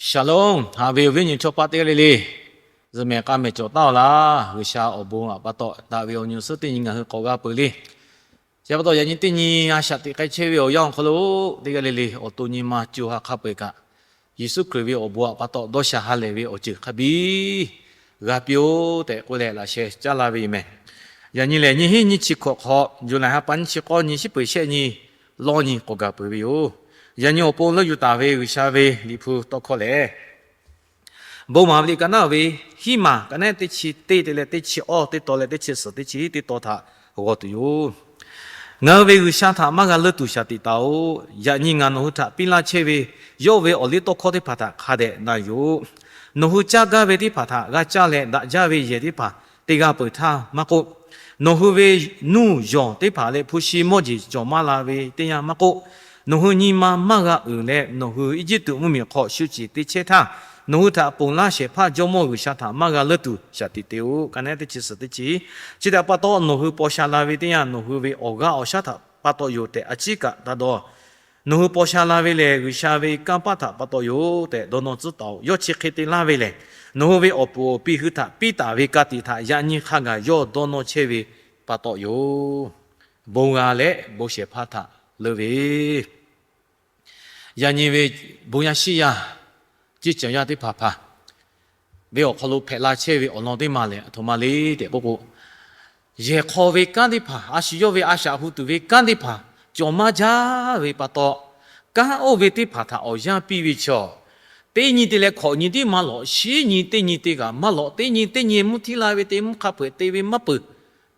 Shalom, haꞈ ve awˬ viˉ awˬ nyi chaw paˆ teˇ g'aˇ le le, zuhꞈ mehˍ k'a mehˍ cawˬ taˉ-oˬ laˇ. G'uiˬsha awˬ bon aꞈ pa taw daꞈ ve awˬ nyi awˬ suhˉ teˇ nyi ngaˬ hui k'awꞈ g'a peuˬ le. Chi pa taw yaꞈ nyi teˇ nyi a shaꞈ teꞈ k'ai chehˇ ve awˬ yanˇ awˬ hk'aw lo, teˇ g'aˇ le le awˬ to nyi ma co ha hk'a peu-eˬ kaꞈ, Yeˍsuˆ Hkriꞈ ve awˬ bon aꞈ pa taw dawˇ sha ha lehˬ ve awˬ ceuˬ hk'a biˇ g'a piˇ-oˆ tehꞈ k'oˆ leh laꞈ sheh caˉ laˇ ve yoˬ mehˍ. Yaꞈ nyi lehˬ, nyi hiˉ nyiˇ chi hkawꞈ hk'aw, July ha pa nyiˇ chi k'awˇ nyi shiˉ peuˬ shehˆ nyi lawˇ nyi k'awꞈ gaˬ peuˬ ve yoˬ. Yaꞈ nyi awˬ pon leuˆ yuˬ taˍ ve G'uiˬsha ve Liꞈ hpu tawˇ hkawˇ lehˬ, Bon maˍ ve liꞈ ka naˉ ve hiˉ maˬ ka naˉ teˇ chi teˇ te leh teˇ chi awˇ teˇ taw leh teˇ chi suhˍ teˇ chi teˇ taw htaꞈ g'aw tuˬ yoˬ. Ngaˬ hui ve G'uiˬsha htaꞈ maˇ g'a leuˆ tuˬ shaˍ tiꞈ taˍ-oꞈ. Yaꞈ nyi ngaˬ nawˬ hui htaꞈ piˇ laˇ chehˇ ve yawˇ ve awˬ liˇ tawˇ hkawˇ teˇ hpaˍ htaꞈ hk'a dehꞈ na yuˬ-oꞈ. Nawˬ hui caˇ gaˇ ve teˇ hpaˍ htaꞈ g'a caˇ leh, daꞈ jaˇ ve yehˬ teˇ hpaˍ te g'a peuˬ htaˇ maˇ k'oˆ, nawˬ hui ve nuˇ yawˬ teˇ hpaˍ leh hpu shi mawˇ jeˬ cawˬ maˇ la ve teˇ yanˇ maˇ k'oˆ, nawˬ hui nyi ma maˇ g'a uiˍ leh nawˬ hui Eˇjiˇtuꞈ mvuhˇmiˬ hk'aw shu ceˬ te chehˇ htaˇ, nawˬ hui htaꞈ ponˬ laˇ shehˍ hpaˇ Jawˇmawˇ G'uiˬsha htaꞈ maˇ g'a leuˆ tuˬ shaˍ tiꞈ te-oꞈ. Ka naˉ teˇ chi suhˍ teˇ chi, chi htaꞈ pa taw nawˬ hui paw sha la ve teˇ yanˇ, nawˬ hui ve awˬ g'aˇ awˬ shaˉ htaꞈ pa taw yoˬ tehꞈ a ciˉ kaꞈ taˇ dawˇ. Nawˬ hui paw sha la ve lehˬ, G'uiˬsha ve kanˇ paˆ htaꞈ pa taw yoˬ tehꞈ dawˇ nawˇ tcuhˉ taˍ-oꞈ. Yawˇ chi hk'e te laˇ ve lehˬ, nawˬ hui ve awˬ puˍ awˬ pi hui htaꞈ piˇ taˍ ve ka tiꞈ htaꞈ yaꞈ nyi hk'a gaˬ yawˇ dawˇ nawˇ chehˇ ve pa taw yoˬ. Bon g'a leh bon shehˍ hpaˇ htaꞈ leuˆ ve, yaꞈ nyi ve bon yaˇ shiˉ yaˇ ceˇ cawˬ yaˇ teˇ hpaˍ hpaˍ ve awˬ hk'aw lo hpehꞈ la chehˇ ve awˬ lawn teˇ maˬ lehˬ, aˬ htoꞈ ma le tehꞈ k'oˆ k'o, yehˬ hk'aw ve kanˉ teˇ hpaˍ, a shu yawˇ ve a shaꞈ hu tuˬ ve kanˉ teˇ hpaˍ cawˬ maˇ jaˇ ve pa taw, kanˉ oˇ ve teˇ hpaˍ htaꞈ awˬ yanˇ piˇ ve chaw, teˇ nyi te leh hkawꞈ nyi tiˉ maˇ lawꞈ, shiˉ nyi teˇ nyi te kaꞈ maˇ lawꞈ, teˇ nyi teˇ nyi mvuhˇ htiˇ la ve te mvuhˇ hk'a peu-eˬ te ve maˇ peuˬ.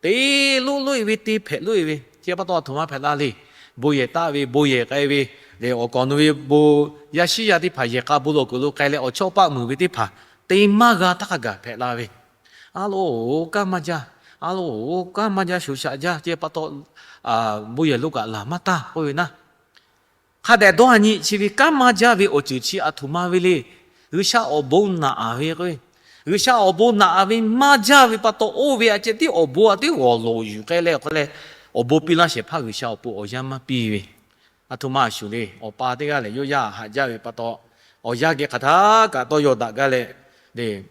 Te loˆ loˆ-e ve, te hpehꞈ loˆ-e ve, chi pa taw aˬ htoꞈ ma hpehꞈ la le. Bon yehˬ taˆ ve, bon yehˬ k'ai ve, lehˬ awˬ kaˍ awˬ nu ve bon yaˇ shiˉ yaˇ teˇ hpaˍ yehˬ k'a bon lawˬ kuiˬ lo k'ai leh awˬ chawˇ paˆ muiˬ ve teˇ hpaˍ te maˇ g'a htaˇ hk'a gaˬ hpehꞈ la ve. A loˍ, kanˉ maˇ jaˇ. A loˍ, kanˉ maˇ jaˇ, shoˍ shaꞈ jaˇ. Chi pa taw bon yehˬ lo kaꞈ laˬ maˇ taˇ k'oˆ ve naˆ. Hk'a dehꞈ dawˇ a nyi, chi ve kanˉ maˇ jaˇ ve awˬ ceuˬ chi aˬ htoꞈ ma ve le. G'uiˬsha awˬ bon naꞈ-a ve k'o, G'uiˬsha awˬ bon naꞈ-a ve maˇ jaˇ ve pa taw, oˇ ve a ceh tiˉ awˬ bon a tiˉ g'awˬ loˍ yuˬ k'ai leh awˬ hk'aw leh, awˬ bon piˇ laˇ shehˍ hpaˇ G'uiˬsha awˬ pon awˬ yanˇ maˇ piˇ ve. Aˬ htoꞈ ma a shuˍ le, awˬ pa teˇ g'aˇ lehˬ yawˇ yaˇ haꞈ jaˇ ve pa taw, awˬ yanˇ geh hk'aˬ htaˇ kaꞈ tawˇ yaw daꞈ gaˇ leh,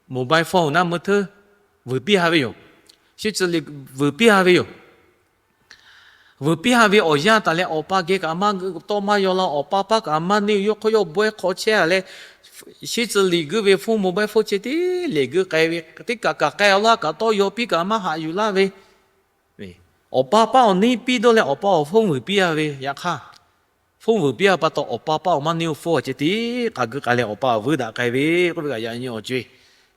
mobile phone naˆ meuˇ hteuˇ vuiˬ piˇ ha ve yoˬ. Shiˉ tcuh liꞈ vuiˬ piˇ ha ve yoˬ. Vuiˬ piˇ ha ve awˬ yanˇ taˍ leh, awˬ pa geh kaꞈ maˇ tawˇ maˇ yaw la, awˬ pa paˇ kaꞈ maˇ neˇ, yawˇ hk'aw yawˇ bawehˇ hk'aw chehˇ-a leh, shiˉ tcuh liꞈ guiˇ ve phone, mobile phone ceh tiˉ lehˬ guiˇ k'ai ve, teˇ kaꞈ kaꞈ k'ai-a laˇ kaꞈ tawˇ yaw piˇ kaꞈ maˇ haꞈ yuˬ laˇ ve, awˬ pa paˇ awˬ neˇ piˇ dawˇ leh awˬ pa awˬ phone vuiˬ piˇ-a ve. Yaꞈ hk'aˇ, phone vuiˬ piˇ-a pa taw awˬ pa paˇ awˬ maˇ neˇ awˬ hpfuhˇ a ceh tiˉ k'a guiˇ k'ai leh awˬ pa vuiˬ daꞈ k'ai ve k'oˆ ve kaꞈ yaꞈ nyi awˬ co-e,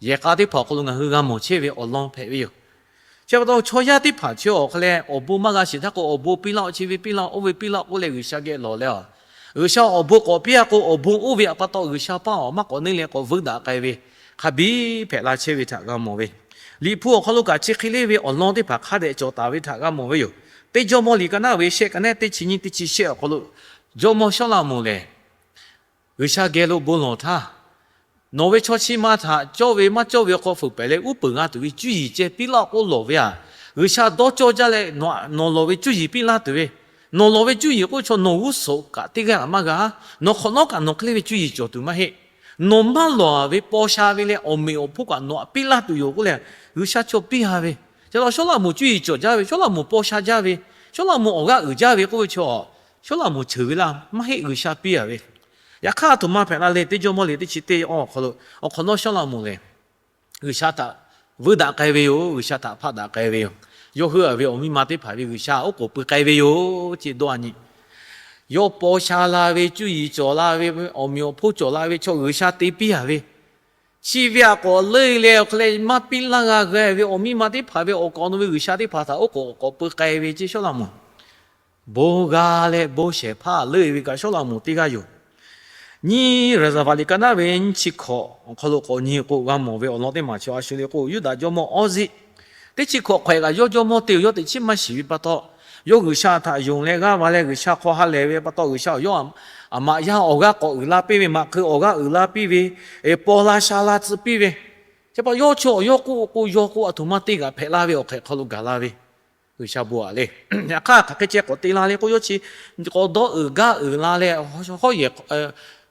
yehˬ k'a teˇ hpaˍ awˬ hk'aw lo ngaˬ hui g'a mawˬ chehˇ ve awˬ lawn hpehꞈ ve yoˬ. Chi pa taw chaw yaˇ teˇ hpaˍ chi awˬ hk'aw leh awˬ bon maˇ g'a shiˍ htaˇ k'o, awˬ bon piˇ laˇ-oˆ, chi ve piˇ laˇ, oˇ ve piˇ laˇ k'oˆ leh G'uiˬsha geh lawˬ leh, G'uiˬsha awˬ bon k'awꞈ piˇ-a k'o, awˬ bon oˇ ve pa taw G'uiˬsha paˇ awˬ maˇ k'awꞈ neˇ leh k'awꞈ vuiˬ daꞈ k'ai ve, hk'a biˇ hpehꞈ la chehˇ ve htaꞈ g'a mawˬ ve. Liꞈ hpu awˬ hk'aw lo kaꞈ chi hk'e le ve awˬ lawn teˇ hpaˍ hk'a dehꞈ cawˬ taˍ ve htaꞈ g'a mawˬ ve yoˬ. Teˇ Jawˇmawˇ liꞈ ka naˆ ve shehˆ ka naˆ teˇ chi nyiˇ teˇ chi shehˆ awˬ hk'aw lo, jawˇmawˇ Sawˉlaꞈmonˍ lehˬ, G'uiˬsha geh lo bon lawˬ htaˇ, nawˬ ve chaw chi ma htaꞈ cawˇ ve maˇ cawˇ ve awˬ hk'aw fuiˍ pehˍ leh uˉ peunˍ g'a tuˬ ve cuˇ yiˍ ceh piˇ laˇ k'oˆ lawˬ ve aꞈ, G'uiˬsha dawˇ cawˇ jaˇ leh, nawˬ lawˬ ve cuˇ yiˍ piˇ laˇ tuˬ ve, nawˬ lawˬ ve cuˇ yiˍ k'oˆ chaw nawˬ g'uˇ suhˍ kaꞈ teˇ g'aˇ maˇ g'a. Nawˬ hk'awꞈ nawˉ kaꞈ nawˬ hk'e le ve cuˇ yiˍ cawˬ tuˬ maˇ heˆ. Nawˬ maˇ lawˬ ve paw sha ve leh awˬ meꞈ awˬ hponˇ kaꞈ nawˬ htaꞈ piˇ laˇ tuˬ yoˬ k'oˆ leh, G'uiˬsha chaw piˇ-a ve. Chi pa taw Sawˉlaꞈmonˍ cuˇ yiˍ cawˬ jaˇ ve, Sawˉlaꞈmonˍ paw sha jaˇ ve, Sawˉlaꞈmonˍ awˬ g'aˇ uiˍ jaˇ ve k'oˆ ve chaw, Sawˉlaꞈmonˍ ceuˬ ve laˇ maˇ heˆ, G'uiˬsha piˇ-a ve. Yaꞈ hk'aˇ aˬ htoꞈ ma hpehꞈ la le, Teˇ Jawˇmawˇ liꞈ teˇ chi teˇ awˬ hk'aw lo, awˬ hk'awꞈ nawˉ Sawˉlaꞈmonˍ lehˬ, G'uiˬsha htaꞈ vuiˬ daꞈ k'ai ve yoˬ. G'uiˬsha htaꞈ hpaˆ daꞈ k'ai ve yoˬ. Yawˇ hui-a ve awˬ miˇ ma teˇ hpaˍ ve G'uiˬsha oˉ k'oˍ pui k'ai ve yoˬ. Chi dawˇ a nyi, yawˇ paw sha la ve, cuˇ yiˍ cawˬ la ve, awˬ meꞈ awˬ hponˇ cawˬ la ve chaw G'uiˬsha te piˇ-a ve, chi ve aꞈ k'awꞈ leuˆ leh awˬ hk'aw leh maˇ piˇ laˇ g'a g'a ve awˬ miˇ ma teˇ hpaˍ ve awˬ kaˍ awˬ nu ve G'uiˬsha teˇ hpaˍ htaꞈ oˉ k'oˍ k'awꞈ pui k'ai ve ceˇ Sawˉlaꞈmonˍ. Bon g'a leh bon shehˍ hpaˇ leuˆ-e ve kaꞈ Sawˉlaꞈmonˍ teˇ g'aˇ yoˬ. Nyiˇ Raˍzaˍvaˍ liꞈ ka naˉ ve nyiˇ chi hkawꞈ awˬ hk'aw lo k'awꞈ nyi k'o g'a mawˬ ve awˬ lawn teˇ maˬ chi a shu le k'o, Yuˇdaꞈ jawˇmawˇ Awˇziˆ teˇ chi hkawꞈ hk'awꞈ kaꞈ yawˇ jawˇmawˇ te-oˬ, yawˇ teꞈ chiˉ maˇ shiˍ ve pa taw, yawˇ G'uiˬsha htaꞈ yonˍ leh g'aˇ va leh G'uiˬsha hk'aw ha lehˬ ve pa taw, G'uiˬsha yawˇ aꞈ maꞈ yaˇ awˬ g'aˇ k'awꞈ uiˍ la piˇ ve, maꞈ hk'eu awˬ g'aˇ uiˍ la piˇ ve, paw la sha la tcuh piˇ ve, chi pa yawˇ chaw yawˇ k'oˆ k'o yawˇ k'oˆ aˬ htoꞈ ma te g'aꞈ hpehꞈ la ve awˬ hk'ehꞈ hk'aw lo gaˬ la ve, G'uiˬsha bon aꞈ le. Yaꞈ hk'aˇ hk'aˬ hk'e ceh k'awꞈ te la le k'o, yawˇ chi k'awꞈ dawˇ uiˍ gaˇ uiˍ la leh, hawˉ yehˬ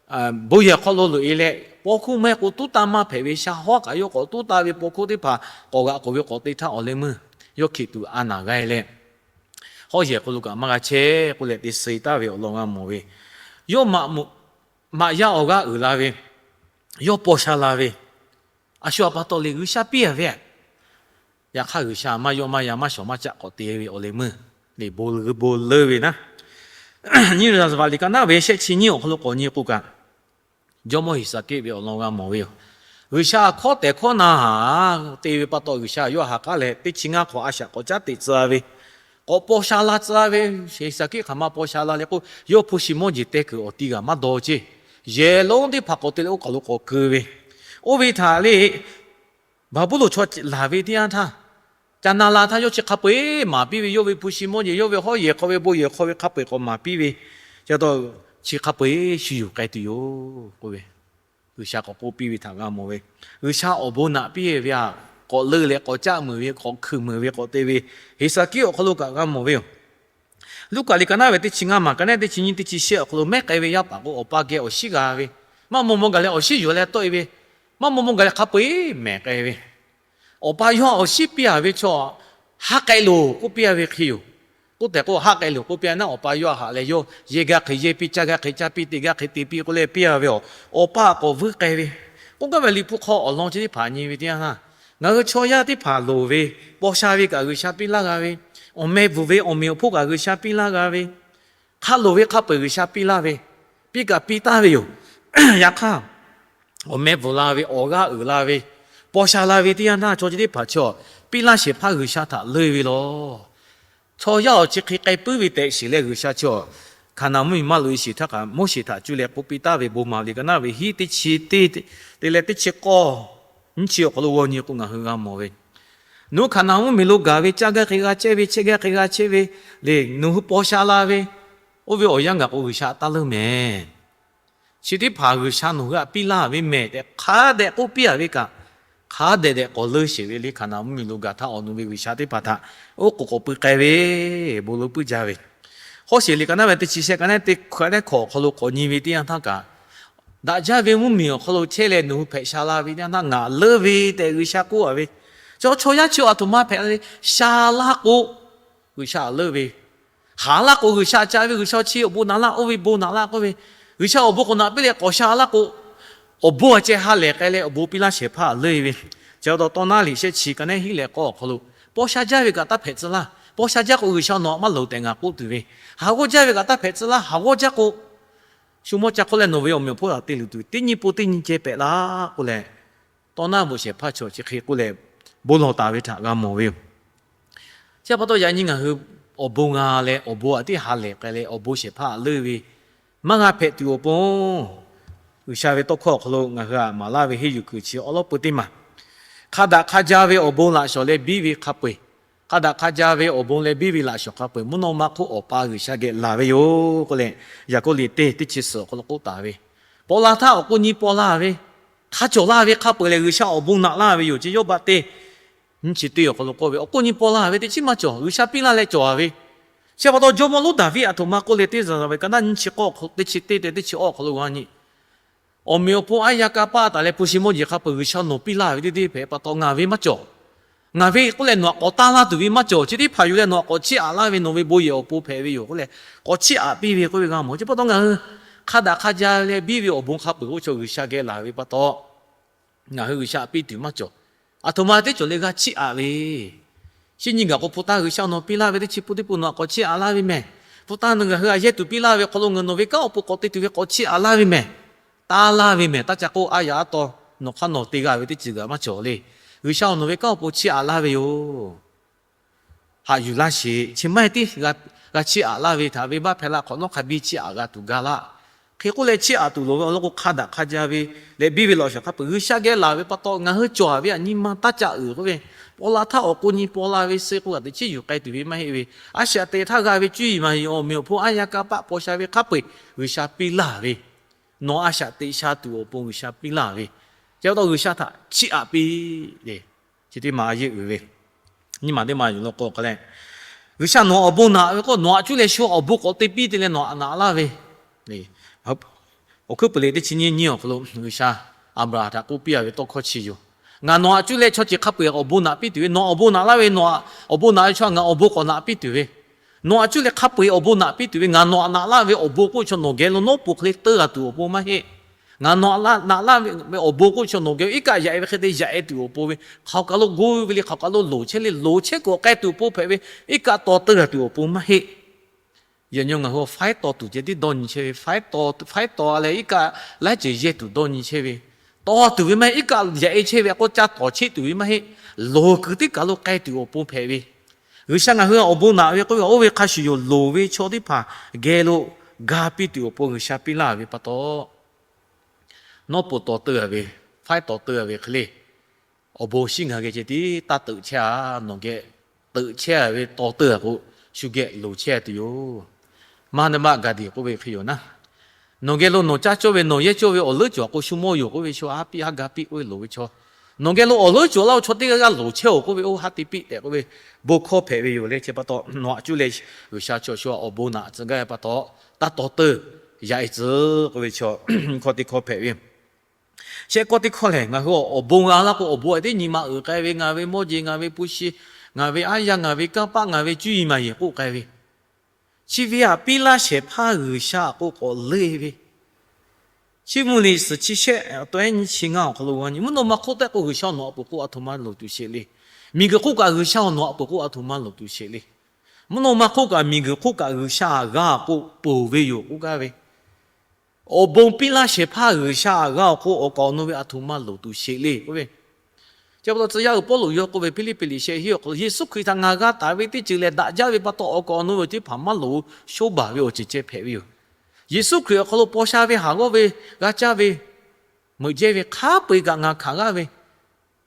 bon yehˬ hk'aw lo loꞈ-e leh, paw hkuˇ mehˆ k'o tuˉ tanˇ maˇ hpehꞈ ve sha hawˉ kaꞈ yawˇ k'awꞈ tuˉ tanˇ ve paw hkuˇ teˇ hpaˍ k'awꞈ g'aꞈ k'oˍ ve k'awꞈ te htaˇ awˬ leh meuˇ yawˇ hkiˬ tuꞈ a naˍ g'a-e leh, hawˉ yehˬ hk'aw lo kaꞈ maˇ g'a chehˇ k'oˆ leh te suh taˍ ve awˬ lawn g'a mawˬ ve. Yawˇ maꞈ yaˇ awˬ g'aˇ uiˍ la ve, yawˇ paw sha la ve, a shu a pa taw le G'uiˬsha piˇ a ve, yaꞈ hk'aˇ G'uiˬsha maˇ yawˆ maˇ yan maˇ shawˍ maˇ caˆ k'awꞈ te ve awˬ leh meuˇ le bon leuˉ ve naˉ. Nyiˇ Raˍzaˍvaˍ liꞈ ka naˉ ve shehˆ chi nyiˇ awˬ hk'aw lo k'awꞈ nyi k'o kaꞈ, jawˇmawˇ Heˍsaˍkiˆ ve awˬ lawn g'a mawˬ ve yoˬ. G'uiˬsha hkawˉ tehˬ hkawˉ na haˍ te ve pa taw G'uiˬsha yawˇ ha k'aˉ leh teˇ chi ngaˇ hk'awꞈ a shaꞈ k'awꞈ caˉ teꞈ tcuh ve, k'awꞈ paw sha la tcuh ve, Heˍsaˍkiˆ hk'aˬ ma paw sha la le k'o, yawˇ hpu shi mawˇ jeˬ teh kuiˬ awˬ ti g'aꞈ maˇ daw ceˇ. Yehˬ lonˉ teˇ hpaˍ k'awꞈ te leh oˇ kaˬ lo k'awꞈ keu ve, oˇ ve htaꞈ le Baˍbuˍlonˍ chaw laˬ ve teˇ yanˇ htaˇ, ca na la htaˇ yawˇ chi hk'a peu-eˬ maˍ piˇ ve, yawˇ ve hpu shi mawˇ jeˬ, yawˇ ve hawˉ yehˬ hk'aw ve bon yehˬ hk'aw ve hk'a peu-eˬ k'awꞈ maˍ piˇ ve, ca taw chi hk'a peu-eˬ shu yuˬ k'ai tuˬ yoˬ k'oˆ ve, G'uiˬsha k'awꞈ k'oˆ piˇ ve htaꞈ g'a mawˬ ve. G'uiˬsha awˬ bon naꞈ piˇ ve htaꞈ k'awꞈ leuˆ leh k'awꞈ caˆ meuˍ ve, k'awꞈ hkui meuˍ ve k'awꞈ te ve, Heˍsaˍkiˆ awˬ hk'aw lo kaꞈ g'a mawˬ ve yoˬ. Luˉkaꞈ liꞈ ka naˉ ve teˇ chi ngaˇ maˬ ka naˉ teˇ chi nyiˇ teˇ chi shehˆ awˬ hk'aw lo mehˉ k'ai ve yaˇ paˍ k'o, awˬ pa geh awˬ shiˉ g'a ve, maˇ maw maw gaˬ leh awˬ shiˉ yuˬ leh tawˆ-e ve, maˇ maw maw gaˬ leh hk'a peu-eˬ mehˬ k'ai ve, awˬ pa yawˇ awˬ shiˉ piˇ a ve chaw, haˉ k'ai loˬ k'oˆ piˇ a ve hk'e yoˬ. K'oˆ tehꞈ k'o, haˉ k'ai loˬ k'oˆ piˇ a naˉ, awˬ pa yawˇ haꞈ leh yawˇ yehˬ g'a hk'e yehˬ piˇ, caˇ g'a hk'e caˇ piˇ, te g'a hk'e te piˇ k'oˆ leh piˇ a ve yoˬ. Awˬ pa k'awꞈ vuiˇ k'ai ve, k'oˆ gaˇ ve Liꞈ hpu hk'aw awˬ lawn chi teˇ hpaˍ nyi ve teˇ yanˇ htaˇ, ngaˬ hui chaw yaˇ teˇ hpaˍ loˍ ve, paw sha ve kaꞈ G'uiˬsha piˇ laˇ g'a ve, awˬ meh bvuhˬ ve awˬ meꞈ awˬ hponˇ kaꞈ G'uiˬsha piˇ laˇ g'a ve, hk'a loˍ ve hk'a peu-eˬ G'uiˬsha piˇ laˇ ve, piˇ kaꞈ piˇ taˍ ve yoˬ. Yaꞈ hk'aˇ, awˬ meh bvuhˬ la ve, awˬ g'aˇ uiˍ la ve, paw sha la ve teˇ yanˇ htaˇ chaw chi teˇ hpaˍ chaw, piˇ laˇ shehˍ hpaˇ G'uiˬsha htaꞈ leuˆ ve lawˬ. Chaw yaˇ awˬ chi hk'e k'ai puiˉ ve tehꞈ shiˍ leh G'uiˬsha chaw, Hkaˍnanˍ mvuhˇmiˬ maˇ loꞈ-e shiˍ htaˇ kaꞈ Moˉseˍ htaꞈ cuˇ leh k'oˆ piˇ taˍ ve bon maˍ liꞈ ka naˉ ve hiˉ teˇ chi teˇ, te leh teˇ chi k'awˇ, nyiˇ chi awˬ hk'aw lo g'aw nyi k'o ngaˬ hui g'a mawˬ ve, nawˬ hui Hkaˍnanˍ mvuhˇmiˬ lo gaˬ ve, caˇ gaˇ hk'e g'a chehˇ ve, chehˇ gaˇ hk'e g'a chehˇ ve, le nawˬ hui paw sha la ve, oˇ ve awˬ yanˇ gaˬ k'o G'uiˬsha taˇ leuˆ mehˍ. Chi teˇ hpaˍ G'uiˬsha nawˬ hui htaꞈ piˇ laˇ ve mehˍ tehꞈ hk'a dehꞈ k'oˆ piˇ a ve kaꞈ, hk'a dehꞈ dehꞈ k'awꞈ leuˆ sheˍ ve le. Hkaˍnanˍ mvuhˇmiˬ lo gaˬ htaˇ awˬ nu ve G'uiˬsha teˇ hpaˍ htaꞈ oˉ k'oˍ k'awꞈ pui k'ai ve, bon leuˉ puiˉ jaˇ ve, Hawˉsheˍ liꞈ ka naˉ ve teˇ chi shehˆ ka naˉ teˇ hkawꞈ awˬ hk'aw lo k'awꞈ nyi ve teˇ yanˇ htaˇ kaꞈ, daꞈ jaˇ ve mvuhˇmiˬ awˬ hk'aw lo chehˇ leh nawˬ hui hpehꞈ sha la ve teˇ yanˇ htaˇ ngaˬ leuˆ ve tehꞈ G'uiˬsha k'oˆ a ve, chaw chaw yaˇ chi aˬ htoꞈ ma hpehꞈ la ve, sha laˇ k'o G'uiˬsha leuˆ ve, haˍ laˇ k'o G'uiˬsha ca ve, G'uiˬsha chi awˬ bon naꞈ laˇ, oˇ ve bon naꞈ laˇ k'oˆ ve, G'uiˬsha awˬ bon k'awꞈ naꞈ piˇ leh k'awꞈ sha laˇ k'o, awˬ bon a ceh ha lehˬ k'ai leh awˬ bon piˇ laˇ shehˍ hpaˇ leuˆ ve, chi pa taw tawˇ naˉ liꞈ shehˆ chi ka naˉ hiˉ leh k'awˇ awˬ hk'aw lo, paw sha jaˇ ve kaꞈ taˇ hpehꞈ tcuh laˇ, paw sha jaˇ k'o G'uiˬsha nawˬ htaꞈ maˇ loˍ tehꞈ ngaˬ k'oˆ tuˬ ve, haˍ g'awˇ jaˇ ve kaꞈ taˇ hpehꞈ tcuh laˇ, haˍ g'awˇ jaˇ k'o shu mawˇ ca hk'oˆ leh nawˬ ve awˬ meꞈ awˬ hponˇ htaꞈ te luˬ tuˬ teˇ nyi po teˇ nyi ceh pehꞈ laˇ k'oˆ leh, tawˇ naˉ bvuhꞈ shehˍ hpaˇ chaw chi hk'e k'oˆ leh bon lawˬ taˍ ve htaꞈ g'a mawˬ ve yoˬ. Chi pa taw yaꞈ nyi ngaˬ hui awˬ bon g'a leh awˬ bon aꞈ tiˉ ha lehˬ k'ai leh awˬ bon shehˍ hpaˇ leuˆ ve maˇ g'a hpehꞈ tuˬ awˬ pon, G'uiˬsha ve tawˇ hkawˇ awˬ hk'aw lo ngaˬ hui htaꞈ maˍ laˇ ve henˇ yuˬ kuiˬ chi awˉ lawˉ peu teˇ maˬ, hk'a daꞈ hk'a ja ve awˬ bon laꞈ shawˍ leh biˇ ve hk'a peu-eˬ, hk'a daꞈ hk'a ja ve awˬ bon leh biˇ ve laꞈ shawˍ hk'a peu-eˬ mvuhˇ naw ma hk'oˆ Awˬ pa G'uiˬsha geh laˬ ve yoˬ k'oˆ leh, Yaˍkoˆ liꞈ teˇ teˇ chi suhˍ awˬ hk'aw lo k'oˆ taˍ ve, paw la htaˇ awˬ k'oˆ nyi paw la ve, hk'a cawˬ laˇ ve hk'a peu-eˬ lehˬ G'uiˬsha awˬ bon naꞈ laˇ ve yoˬ. Chi Yawˇbaˆ teˇ nyiˇ chi teˇ awˬ hk'aw lo k'oˆ ve, awˬ k'oˆ nyi paw la ve teˇ chiˉ maˇ cawˬ, G'uiˬsha piˇ laˇ leh cawˬ a ve. Chi pa taw jawˇmawˇ lonˉ Daˍviˆ aˬ htoꞈ ma k'oˆ leh teˇ zaˍ ve ka naˉ nyiˇ chi k'awˇ teˇ chi teˇ teˇ teˇ chi awˇ awˬ hk'aw lo g'a nyi, awˬ meꞈ awˬ hponˇ aˉ yaˇ kanˇ paˆ taˍ leh hpu shi mawˇ jeˬ hk'a peu-eˬ G'uiˬsha nawˬ piˇ laˇ ve teˇ teˇ hpehꞈ pa taw ngaˬ ve maˇ cawˬ. Ngaˬ ve k'oˆ leh nawˬ htaꞈ k'awꞈ taˇ laˇ tuˬ ve maˇ cawˬ. Chi teˇ hpaˍ yuˬ leh nawˬ htaꞈ k'awꞈ chiˇ aꞈ laˇ ve nawˬ ve bon yehˬ awˬ pon hpehꞈ ve yoˬ k'oˆ leh, k'awꞈ chiˇ aꞈ piˇ ve k'oˆ ve g'a mawˬ. Chi pa taw ngaˬ hui hk'a daꞈ hk'a ja leh biˇ ve awˬ bon hk'a peu-eˬ k'oˆ chaw G'uiˬsha geh laˬ ve pa taw, ngaˬ hui G'uiˬsha piˇ tuˬ maˇ cawˬ. Aˬ htoꞈ ma teˇ cawˬ leh g'a chiˇ aꞈ ve, shinˉ nyi gaˬ k'o hpu taˇ G'uiˬsha nawˬ piˇ laˇ ve teˇ chi pun teˇ pun nawˬ htaꞈ k'awꞈ chiˇ aꞈ laˇ ve mehˬ. Hpu taˇ ngaˬ hui a yehˇ tuˬ piˇ laˇ ve hk'aw lo ngaˬ nawˬ ve kanˉ awˬ pon k'awꞈ te tuˬ ve k'awꞈ chiˇ aꞈ laˇ ve mehˬ. Taˇ laˇ ve mehˬ. Taˇ ca k'oˆ a yaꞈ a taw, nawˬ hk'aˇ nawˬ te g'a ve teˇ ceuˬ g'aꞈ maˇ cawˬ le. G'uiˬsha nawˬ ve kanˉ awˬ pon chiˇ aꞈ laˇ ve yoˬ. Haꞈ yuˬ laˇ sheˍ. Chi maˇ heˆ tiˉ g'a chiˇ aꞈ laˇ ve htaꞈ venˇbaˆ hpehˇ laˇ hk'awꞈ nawˉ hk'a biˇ chiˇ aꞈ g'a tuˬ ga laˇ. Hk'e k'oˆ leh chiˇ aꞈ tuˬ loˍ ve awˬ lawn k'o hk'a daꞈ hk'a ja ve leh biˇ ve laꞈ shawˍ hk'a peu-eˬ G'uiˬsha geh laˬ ve pa taw ngaˬ hui cawˬ a ve aꞈ nyi ma taˇ caꞈ uiˍ k'oˆ ve, paw la htaˇ awˬ k'oˆ nyi paw la ve suh k'oˆ kaꞈ teꞈ chiˉ yuˬ k'ai tuˬ ve maˇ heˆ ve, a shaꞈ teꞈ htaˇ g'a ve cuˇ yiˍ maˍ yiˍ awˬ meꞈ awˬ hponˇ aˉ yaˇ kanˇ paˆ paw sha ve hk'a peu-eˬ G'uiˬsha piˇ laˇ ve, nawˬ a shaꞈ teꞈ sha tuˬ awˬ pon G'uiˬsha piˇ laˇ ve, chi pa taw G'uiˬsha htaꞈ chiˇ aꞈ piˇ le. Chi teˇ maˬ a yeˇ uiˍ ve, nyiˇ maˬ teˇ maˬ yuˬ la k'o k'o leh, G'uiˬsha nawˬ awˬ bon naꞈ ve k'o nawˬ aꞈ cuˇ leh shu awˬ bon k'awꞈ te piˇ te leh nawˬ aꞈ naꞈ laˇ ve Awˬ hkuiˉ peuˬ leh teˇ chi nyiˇ nyiˇ awˬ hk'aw lo G'uiˬsha Aˍbraˍhanˍ htaꞈ k'oˆ piˇ-a ve tawˇ hkawˇ chi yoˬ. Ngaˬ nawˬ htaꞈ cuˇ leh chaw ceuˬ hk'a peu-eˬ awˬ bon naꞈ piˇ tuˬ ve, nawˬ awˬ bon naꞈ laˇ ve, nawˬ awˬ bon naꞈ ve chaw ngaˬ awˬ bon k'awꞈ naꞈ piˇ tuˬ ve, nawˬ htaꞈ cuˇ leh hk'a peu-eˬ awˬ bon naꞈ piˇ tuˬ ve, ngaˬ nawˬ htaꞈ naꞈ laˇ ve awˬ bon k'oˆ ve chaw nawˬ geh lo nawˉ pon hk'e le teuˇ g'a tuˬ awˬ pon maˇ heˆ. Ngaˬ nawˬ htaꞈ naꞈ laˇ ve awˬ bon k'oˆ ve chaw nawˬ geh iˉ kaˆ yaꞈ-e ve hk'e te yaꞈ-e tuˬ awˬ pon ve, hk'aˬ kaˬ lo go ve le, hk'aˬ kaˬ lo loˍ chehˇ le, loˍ chehˇ kuiˬ awˬ k'ai tuˬ awˬ pon hpehꞈ ve, iˉ kaˆ taw teuˇ g'a tuˬ awˬ pon maˇ heˆ. Yaꞈ nyi ngaˬ hui a faiˉ taw tuˬ ceh tiˉ dawˇ nyi chehˇ ve, faiˉ taw, faiˉ taw leh iˉ kaˆ laiˉ ceuˬ yehˇ tuˬ dawˇ nyi chehˇ ve, taw tuˬ ve maˇ heˆ. Iˉ kaˆ yaꞈ-e chehˇ ve a k'o ca tawˍ cheˆ tuˬ ve maˇ heˆ. Loˍ kuiˬ teˇ kaˬ lo k'ai tuˬ awˬ pon hpehꞈ ve, G'uiˬsha ngaˬ hui awˬ bon naꞈ ve k'oˆ ve, oˇ ve hk'a shuˍ yoˬ. Loˍ ve chaw teˇ hpaˍ geh lo ga piˇ tuˬ awˬ pon G'uiˬsha piˇ laˇ ve pa taw, nawˉ pon taw teuˇ-a ve, faiˉ taw teuˇ-a ve hk'e le, awˬ bon shiˉ ngaˬ hui geh ceh tiˉ taˇ teuꞈ chehˇ-a. Nawˬ geh teuꞈ chehˇ-a ve taw teuˇ-a k'o, shu geh loˍ chehˇ tuˬ yoˬ. Maˇ naˇ maˆ ga diˬ k'oˆ ve hk'e yoˬ naˉ, nawˬ geh lo nawˬ caˇ cawˇ ve, nawˬ yehˇ cawˇ ve awˬ leuˉ cawˬ k'o, shu mawˇ yoˬ k'oˆ ve chaw haˉ piˇ haˉ ga piˇ k'oˆ ve loˍ ve chaw, nawˬ geh lo awˬ leuˉ cawˬ laˇ-o chaw teˇ g'aˇ g'aˇ loˍ chehˇ-oˬ k'oˆ ve, oˇ haˉ te piˇ tehꞈ k'oˆ ve bon hkawˇ hpehꞈ ve yoˬ le. Chi pa taw nawˬ htaꞈ cuˇ leh G'uiˬsha chaw shu awˬ bon naꞈ tcuh gaˇ ve pa taw, taˇ taw teuˇ yaꞈ-e tcuh k'oˆ ve chaw hkawˇ teˇ hkawˇ hpehꞈ ve yoˬ. Shehˆ kawˇ teˇ hkawˇ lehˬ, ngaˬ hui awˬ bon g'a laˇ k'o, awˬ bon-a teˇ nyi ma uiˍ k'ai ve, ngaˬ ve mawˇ jeˬ, ngaˬ ve hpu shi, ngaˬ ve aˉ yaˇ, ngaˬ ve kanˇ paˆ, ngaˬ ve cuˇ yiˍ maˍ yiˍ k'oˆ k'ai ve, chi ve htaꞈ piˇ laˇ shehˍ hpaˇ G'uiˬsha k'o k'awꞈ leˇ ve, chi mvuhˇ liꞈ suhˍ chi shehˆ tawehˉ nyiˇ chi ngaˇ awˬ hk'aw lo g'a nyi, mvuhˇ naw ma hk'oˆ tehꞈ k'o G'uiˬsha nawˬ htaꞈ peuˬ k'o a htoꞈ ma loˍ tuˬ sheˍ le. Miˬguiˬ hk'oˆ kaꞈ G'uiˬsha nawˬ htaꞈ peuˬ k'o a htoꞈ ma loˍ tuˬ sheˍ le. Mvuhˇ naw ma hk'oˆ kaꞈ miˬguiˬ hk'oˆ kaꞈ G'uiˬsha g'a-oˬ k'o ponˬ ve yoˬ k'oˆ gaˇ ve, awˬ bon piˇ laˇ shehˍ hpaˇ G'uiˬsha g'a-oˬ k'o awˬ kaˍ awˬ nu ve a htoꞈ ma loˍ tuˬ sheˍ le k'oˆ ve. Chi pa taw tcuh yaˇ uiˍ Pawˇluꞈ yawˇ k'oˆ ve, Hpiˇliˇpiˆ liꞈ shehˆ hiˉ awˬ hk'aw lo, Yeˍsuˆ Hkriꞈ htaꞈ ngaˬ g'a taˍ ve teˇ ceuˬ lehˬ daꞈ jaˇ ve pa taw, awˬ kaˍ awˬ nu ve teˇ hpaˍ maˇ loˍ, shoˉ baˬ ve awˬ ceuˬ ceh hpehꞈ ve yoˬ. Yeˍsuˆ Hkriꞈ awˬ hk'aw lo paw sha ve, haˍ g'awˇ ve, g'a caˇ ve, meuꞈ jehˇ ve hk'a peu-eˬ kaꞈ ngaˬ hkanˍ g'aˇ ve,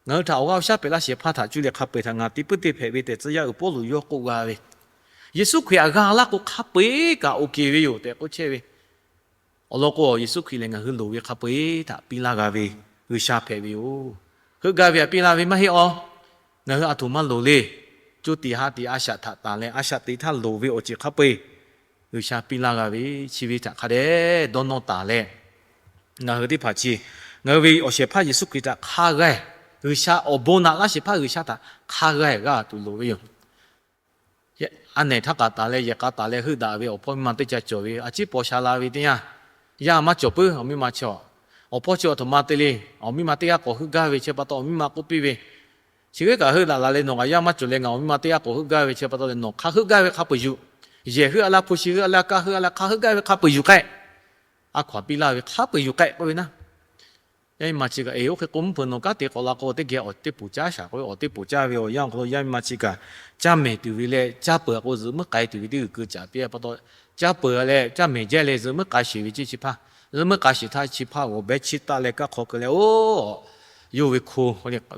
ngaˬ hui htaꞈ awˬ g'aˇ awˬ shaˉ pehꞈ laˇ shehˍ hpaˇ htaꞈ cuˇ leh hk'a peu-eˬ htaꞈ ngaˬ te puiˉ te hpehꞈ ve tehꞈ tcuh yaˇ uiˍ Pawˇluꞈ yawˇ k'oˆ g'a ve, Yeˍsuˆ Hkriꞈ htaꞈ g'a laˇ k'o hk'a peu-eˬ kaꞈ oˇ keˬ ve yoˬ tehꞈ k'oˆ chehˇ ve. Awˬ lawn k'o, Yeˍsuˆ Hkriꞈ lehˬ ngaˬ hui loˍ ve hk'a peu-eˬ htaꞈ piˇ laˇ g'a ve G'uiˬsha hpehꞈ ve yoˬ. Heuˆ gaˇ ve htaꞈ piˇ laˇ ve maˇ heˆ awˬ. Ngaˬ hui a htoꞈ ma loˍ le. Coˇ tiꞈ ha tiꞈ a shaꞈ htaꞈ tanˬ leh a shaꞈ teꞈ htaˇ loˍ ve awˬ ceuˬ hk'a peu-eˬ G'uiˬsha piˇ laˇ g'a ve, chi ve htaꞈ hk'a dehꞈ dawˇ nawˇ taˍ leh, ngaˬ hui teˇ hpaˍ chi, ngaˬ hui ve awˬ shehˍ hpaˇ Yeˍsuˆ Hkriꞈ htaꞈ hk'a g'aˇ, G'uiˬsha awˬ bon naꞈ laˇ shehˍ hpaˇ G'uiˬsha htaꞈ hk'a g'aˇ g'a tuˬ loˍ ve yoˬ. A nehˬ htaˇ k'aꞈ taˍ leh yehˬ k'a taˍ leh heuˆ daꞈ ve awˬ hpawˇ miˇ ma teˇ ca cawˬ ve, a ciˉ paw sha la ve teˇ yanˇ, yaˇ maˇ cawˬ puiˉ. Awˬ miˇ ma chi, awˬ hpawˇ chi awˬ htoꞈ ma te le. Awˬ miˇ ma teˇ g'aˇ k'awꞈ heuˆ gaˇ ve chi pa taw awˬ miˇ ma k'oˆ piˇ ve, Chi hk'e kaꞈ heuˆ daꞈ la leh nawˬ kaꞈ yaˇ maˇ cawˬ leh ngaˬ awˬ miˇ ma teˇ g'aˇ k'awꞈ heuˆ gaˇ ve chi pa taw leh nawˬ hk'a heuˆ gaˇ ve hk'a peu-eˬ yuˬ. Yehˬ heuˆ a laˇ, hpu shi heuˆ a laˇ, kaˇ heuˆ a laˇ, hk'a heuˆ gaˇ ve hk'a peu-eˬ yuˬ k'ai. A hkaw-anˬ piˇ laˇ ve hk'a peu-eˬ yuˬ k'ai k'oˆ ve naˉ. Yaˇ miˇ ma chi kaꞈ, Eˬ, oˇ hk'e k'o mvuhˇ hpeuꞈ nawˬ kanˉ te k'awꞈ la k'o teˇ geh awˬ teˇ poˬ caˉ shaˍ k'oˆ ve, awˬ teˇ poˬ caˇ ve awˬ yanˇ awˬ hk'aw lo yaˇ miˇ ma chi kaꞈ, caˇ mehˍ tuˬ ve leh caˇ peuˬ k'o zuhꞈ muiˉ k'ai tuˬ ve teˇ g'uiˬ keu caˍ piˇ pa taw, caˇ peuˬ leh caˇ mehˍ jaˇ leh zuhꞈ muiˉ k'ai sheˍ ve ceˇ chi hpaˇ, zuhꞈ muiˉ k'ai sheˍ htaˇ chi hpaˇ g'awˬ behˇ chiˇ taˆ leh kanˇ hk'aw keu leh oˇ, yawˇ ve hko,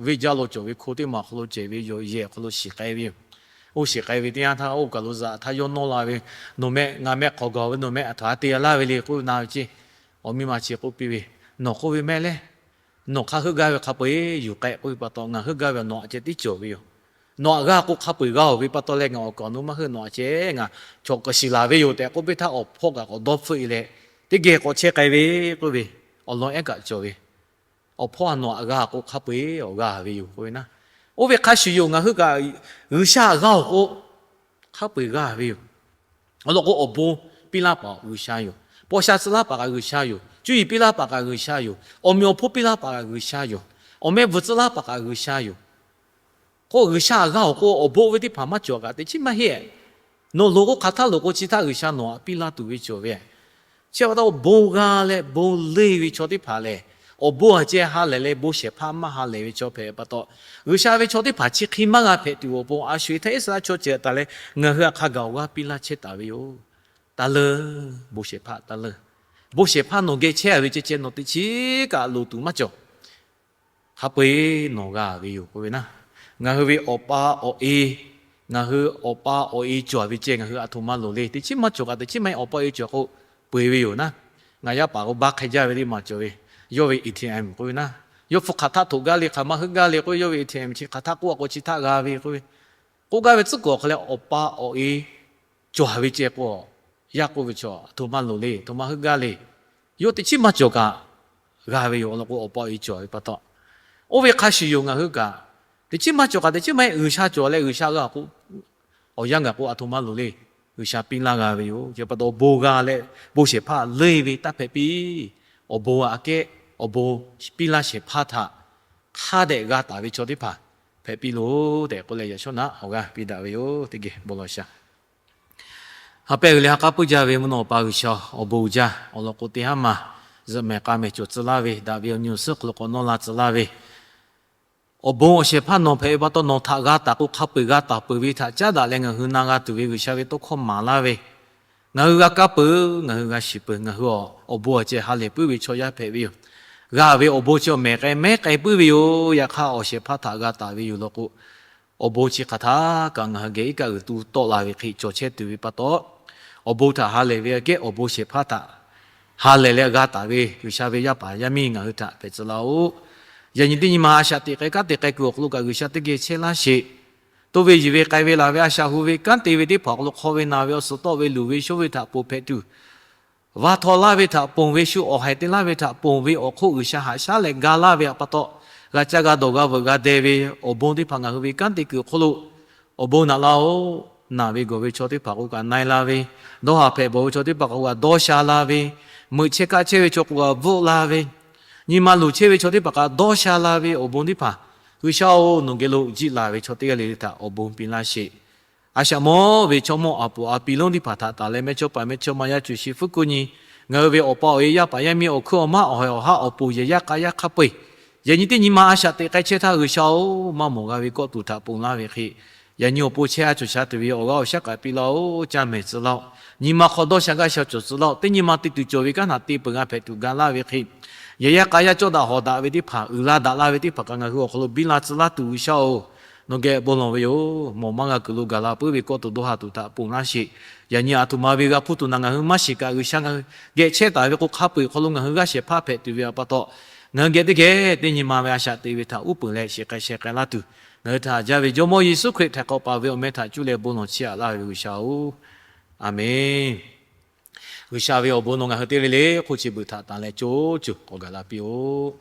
venˇ jaˇ lo cawˬ ve hko teˇ maˬ awˬ hk'aw lo cehˬ ve yoˬ. Yehˬ awˬ hk'aw lo shiˍ k'ai ve yoˬ. Oˇ shiˍ k'ai ve teˇ yanˇ htaˇ oˇ kaˬ lo zuhꞈ htaˇ yawˇ nawˇ la ve, Nawˬ meh ngaˬ meh hk'awꞈ gaˬ ve, nawˬ meh a htoꞈ ha te g'a laˇ ve le k'oˆ ve na ve ceˇ. Awˬ miˇ ma chi k'oˆ piˇ ve, Nawˬ k'oˆ ve mehˆ lehˬ, nawˬ hk'a heuˆ gaˇ ve hk'a peu-eˬ yuˬ k'ai k'oˆ ve pa taw ngaˬ heuˆ gaˇ ve nawˬ htaꞈ ceh tiˉ cawˬ ve yoˬ. Nawˬ htaꞈ g'a k'o hk'a peu-eˬ g'a-oˬ ve pa taw leh ngaˬ awˬ kaˍ awˬ nu maˇ heuˆ, nawˬ htaꞈ ceh ngaˬ chaw k'awꞈ shiˍ laˬ ve yoˬ tehꞈ k'oˆ piˇ htaˇ awˬ hpawˇ kaꞈ k'awꞈ dawˇ hpfuhˆ-e leh, teˇ geh k'awꞈ chehˇ k'ai ve k'oˆ ve, awˬ lawn ehˉ kaꞈ cawˬ ve. Awˬ hpawˇ a nawˬ htaꞈ g'a k'o hk'a peu-eˬ awˬ g'a ve yoˬ k'oˆ ve naˉ. Oˇ ve hk'a shuˍ yoˬ, ngaˬ hui kaꞈ G'uiˬsha htaꞈ g'a-oˬ k'o, hk'a peu-eˬ g'a ve yoˬ. Awˬ lawn k'o, awˬ bon piˇ laˇ paˍ G'uiˬsha yoˬ. Paw sha tcuh laˇ paˍ kaꞈ G'uiˬsha yoˬ. Cuˇ yiˍ piˇ laˇ paˍ kaꞈ G'uiˬsha yoˬ. Awˬ meꞈ awˬ hponˇ piˇ laˇ paˍ kaꞈ G'uiˬsha yoˬ. Awˬ mehˆ bvuhˬ tcuh laˇ paˍ kaꞈ G'uiˬsha yoˬ. K'o G'uiˬsha htaꞈ g'a-oˬ k'o, awˬ bon oˇ ve teˇ hpaˍ maˇ cawˬ kaꞈ teꞈ chiˉ maˇ heˆ. Nawˬ loˍ k'o hk'aˬ htaˇ loˍ k'o chi htaˇ G'uiˬsha nawˬ htaꞈ piˇ laˇ tuˬ ve cawˬ ve. Chi pa taw bon g'a leh bon leˇ ve chaw teˇ hpaˍ lehˬ, awˬ bon htaꞈ ceh ha lehˬ leh bon shehˍ hpaˇ maˇ ha lehˬ ve chaw hpehꞈ pa taw, G'uiˬsha ve chaw teˇ hpaˍ chi hk'e maˇ g'a hpehꞈ tuˬ awˬ pon a sho-eˬ htaˇ Iˉsaˍreˍlaˆ chaw ceuˬ taˍ leh ngaˬ hui htaꞈ hk'a gaˬ awˬ g'aˇ piˇ laˇ chehˇ taˍ ve yoˬ. Taˇ leuˬ, bon shehˍ hpaˇ taˇ leuˬ. Bon shehˍ hpaˇ nawˬ geh chehˇ ve ceh ceh nawˬ teꞈ chiˉ kaꞈ loˍ tuˬ maˇ cawˬ. Hk'a peu-eˬ nawˬ g'a ve yoˬ k'oˆ ve naˉ. Ngaˬ hui ve awˬ pa awˬ e, ngaˬ hui awˬ pa awˬ e cawˬ ve ceh ngaˬ hui a htoꞈ ma loˍ le. Teꞈ chiˉ maˇ cawˬ kaꞈ teꞈ chiˉ maˇ heˆ, awˬ pa awˬ e cawˬ k'o peu-eˬ ve yoˬ naˉ. Ngaˬ yaˇ paˍ k'o baˆ hk'e jaˇ ve teˇ maˬ cawˬ ve, yawˇ ve A T M k'oˆ ve naˉ. Yawˇ hpu hk'aˬ htaˆ htoꞈ gaˇ le, hk'aˬ ma heuˆ gaˇ le k'o, yawˇ ve A T M chi hk'aˬ htaˆ k'oˆ a k'o chi htaˆ g'a ve k'oˆ ve, k'oˆ gaˇ ve tcuhˉ kuiˬ awˬ hk'aw leh awˬ pa awˬ e cawˬ ve ceh k'o, yaˇ k'oˆ ve chaw a htoꞈ ma loˍ le, a htoꞈ ma heuˆ gaˇ le. yawˇ teꞈ chiˉ maˇ cawˬ kaꞈ g'a ve yoˬ. Awˬ lawn k'o, awˬ pa awˬ e cawˬ ve pa taw, oˇ ve hk'a shuˍ yoˬ. Ngaˬ hui kaꞈ teꞈ chiˉ maˇ cawˬ kaꞈ, teꞈ chiˉ maˇ heˆ, G'uiˬsha cawˬ leh G'uiˬsha g'a k'o, awˬ yanˇ gaˬ k'o, a htoꞈ ma loˍ le. G'uiˬsha piˇ laˇ g'a ve yoˬ. Chi pa taw, awˬ bon g'a leh bon shehˍ hpaˇ leuˇ ve taˇ hpehꞈ piˇ. Awˬ bon aꞈ kehˉ awˬ bon piˇ laˇ shehˍ hpaˇ htaꞈ hk'a dehꞈ g'a taˍ ve chaw teˇ hpaˍ hpehꞈ piˇ loˬ tehꞈ k'oˆ leh, yaꞈ shawˉ naꞈ awˬ g'aˇ piˇ daꞈ ve yoˬ. Teˇ geh bon lawˬ shaˍ. Ha pehˇ g'uiˬ leh ha k'aˉ puiˉ jaˇ ve mvuhˇ naw awˬ pa G'uiˬsha, awˬ bon uiˍ jaˇ. Awˬ lawn k'o, teˇ haˉ maˬ zuhꞈ mehˍ k'a mehˍ cawˬ tcuh laˇ ve, daꞈ ve awˬ nyi awˬ suhˉ hk'aw lo k'awꞈ nawˇ la tcuh laˇ ve, awˬ bon awˬ shehˍ hpaˇ nawˬ hpehꞈ ve pa taw, nawˬ htaꞈ g'a taˍ k'o, hk'a peu-eˬ g'a taˍ peuˬ ve htaꞈ caˉ daꞈ leh ngaˬ hui na g'a tuˬ ve G'uiˬsha ve tawˇ hkawˇ maˍ laˇ ve, ngaˬ hui g'a kaˇ peuˬ, ngaˬ hui g'a shiˍ peuˬ, ngaˬ hui awˬ bon awˬ ceh ha lehˬ puiˉ ve chaw yaˇ hpehꞈ ve yoˬ. G'a ve awˬ bon chi awˬ mehˍ k'ai mehˉ k'ai puiˉ ve yoˬ. Yaꞈ hk'aˇ, awˬ shehˍ hpaˇ htaꞈ g'a taˍ ve yoˬ law k'o, awˬ bon chi hk'aˬ htaˇ kaꞈ ngaˬ hui geh iˉ kaˆ g'uiˬ tu tawˆ la ve hk'e cawˬ chehˇ tuˬ ve pa taw, awˬ bon htaꞈ ha lehˬ ve aꞈ kehˉ awˬ bon shehˍ hpaˇ htaꞈ ha lehˬ leh g'a taˍ ve G'uiˬsha ve yaˇ paˍ yaˇ miˇ ngaˬ hui htaꞈ hpehꞈ tcuh laˇ-oˆ. Yaꞈ nyi teˇ nyi ma a shaꞈ teꞈ k'ai kanˉ te k'ai kuiˬ awˬ hk'aw lo kaꞈ G'uiˬsha teˇ geh chehˇ laˇ sheˍ. Toˇ ve yuˬ ve k'ai ve laˬ ve a shaꞈ hu ve kanˉ te ve teˇ hpaˍ awˬ hk'aw lo hk'aw ve naˬ ve awˬ suhˍ tawˆ ve luˬ ve shonˇ ve htaꞈ ponˬ hpehꞈ tuˬ, va htaw laˇ ve htaꞈ ponˬ ve, shu awˬ haiˬ te laˇ ve htaꞈ ponˬ ve awˬ hk'oˆ G'uiˬsha haꞈ shaˉ leh ga laˇ ve pa taw, g'a caˇ g'a dawˬ g'a veuꞈ g'a deh ve awˬ bon teˇ hpaˍ ngaˬ hui ve kanˉ te kuiˬ awˬ hk'aw lo awˬ bon naꞈ laˇ-oˆ. Naˬ ve gawˬ ve chaw teˇ hpaˍ k'o kaꞈ na-e la ve, dawˇ haˍ hpehꞈ bawˬ ve chaw teˇ hpaˍ k'o kaꞈ dawˇ sha la ve, meuꞈ chehˇ kaˆ chehˇ ve chaw k'o kaꞈ bvuhˆ la ve, nyi ma luˬ chehˇ ve chaw teˇ hpaˍ kaꞈ dawˇ sha la ve awˬ bon teˇ hpaˍ, G'uiˬsha-oˬ, nawˬ geh lo jiˆ la ve chaw teˇ g'aˇ le le htaꞈ awˬ bon piˇ laˇ sheˍ. A shaꞈ mawˇ ve chaw mawˇ aˬ poˍ aˬ pi lonˉ teˇ hpaˍ htaꞈ taˍ leh mehˇchawˇpaˍ mehˇchawˇma yaˇ cuˬ shi fuˉ kuˆ nyi, ngaˬ hui ve awˬ pa awˬ e yaˇ paˍ yaˇ miˇ awˬ hkuiˉ awˬ maˉ awˬ haiˬ awˬ haˉ awˬ pon yehˬ yaˇ k'a yaˇ hk'a peu-eˬ, yaꞈ nyi teˇ nyi ma a shaꞈ teꞈ k'ai chehˇ htaˇ, G'uiˬsha-oˬ, maˇ mawˬ g'a ve kawˆ tuˬ htaꞈ ponˬ laˇ ve hk'e, yaꞈ nyi awˬ pon chehˇ a cawˬ sha tuˬ ve awˬ g'aˇ awˬ shaˉ k'aꞈ piˇ laˇ-oˆ. Caˇ mehˍ tcuh laˇ-oˆ. Nyi ma hk'aw dawˇ sha gaˇ sha cawˬ tcuh laˇ-oˆ. Teˇ nyi ma te tuˬ cawˬ ve kanˉ htaꞈ te peuˬ g'a hpehꞈ tuˬ ga laˇ ve hk'e, yehˬ yaˇ k'a yaˇ cawˇ daꞈ hawˍ daꞈ ve teˇ hpaˍ, uiˍ la daꞈ la ve teˇ hpaˍ kaꞈ ngaˬ hui awˬ hk'aw lo biˇ la tcuh laˇ tuˬ G'uiˬsha-oˬ, nawˬ geh bon lawˬ ve yoˬ. Mawˬ maˇ g'a kuiˬ lo gaˬ la puiˉ ve kawˆ tuˬ dawˇ haˍ tuˬ htaꞈ ponˬ laˇ sheˍ. Yaꞈ nyi aˬ htoꞈ ma ve g'a hpuˇ tuˬ naˬ ngaˬ hui maˇ shiˍ kaꞈ, G'uiˬsha ngaˬ hui geh chehˇ taˍ ve k'o, hk'a peu-eˬ hk'aw lo ngaˬ hui g'aˇ shehˍ hpaˇ hpehꞈ tuˬ ve pa taw, ngaˬ hui geh teˇ geh teˇ nyi ma ve a shaꞈ te ve htaꞈ uˉ peunˍ leh shiˍ k'ai sheh k'ai laˇ tuˬ, ngaˬ hui htaꞈ haꞈ jaˇ ve Jawˇmawˇ Yeˍsuˆ Hkriꞈ htaiˍ hk'awꞈ paˍ ve awˬ meh htaꞈ cuˇ leh bon lawˬ chiˇ aꞈ laˇ ve G'uiˬsha-oˬ, Aˬmenˍ. G'uiˬsha ve awˬ bon nawˬ ngaˬ hui teˇ g'aˇ le le hk'oˆ chi beuꞈ htaꞈ tanˬ leh co cuˬ k'awꞈ gaˬ la piˇ-oˆ.